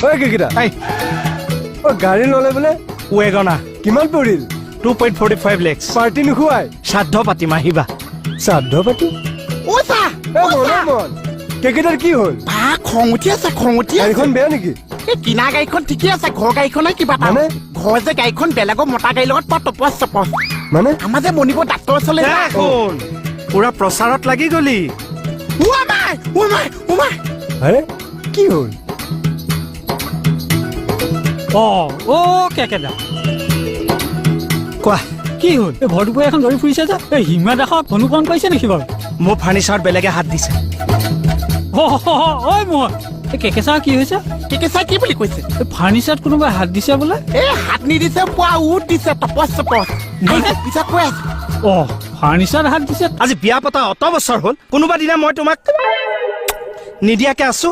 ঐ কেইটা, অ গাড়ী ল'লে বোলে? ৱেগনা। কিমান পৰিল? 2.45 lakhs। Party নোখোৱাই? শ্ৰাদ্ধ পাতিম, আহিবা। শ্ৰাদ্ধ পাতি? অ চা। এ মনে মন, কেকেটাৰ কি হ'ল? বা, খং উঠি আছে, খং উঠি আছে। গাড়ীখন বেয়া নেকি? এই কিনা গাড়ীখন ঠিকে আছে, ঘৰ গাড়ীখনে কিবা এটা। মানে? ঘৰ যে গাড়ীখন বেলেগৰ মতা গাড়ীৰ লগত পোৱা টপচ চপচ। মানে? আমাৰ যে মণিপুৰ ডাক্তৰ ওচৰলৈ যায়। শুন, পুৰা প্ৰচাৰত লাগি গলি। ও মাই, ও মাই, ও মাই! আৰে, কি হ'ল? অ অ কেকেদা। কোৱা। কি হ'ল? এই ভৰ দুপৰীয়া এখন দৌৰি ফুৰিছে যে, এই হিমা দাসক অনুকৰণ কৰিছে নেকি বাৰু? মোৰ ফাৰ্নিচাৰত বেলেগে হাত দিছে। অ ঐ মোহন, এই কেকেচা কি হৈছে? কেকে চাই কি বুলি কৈছে? এই ফাৰ্নিচাৰত কোনোবাই হাত দিছে বোলে। এই হাত নিদিছে, পোৱা উঠ দিছে টপচ চপচ। মানে? পিছত কৈ আছো। অ, ফাৰ্নিচাৰত হাত দিছে। আজি বিয়া পতা অত বছৰ হ'ল, কোনোবা দিনা মই তোমাক নিদিয়াকে আছো?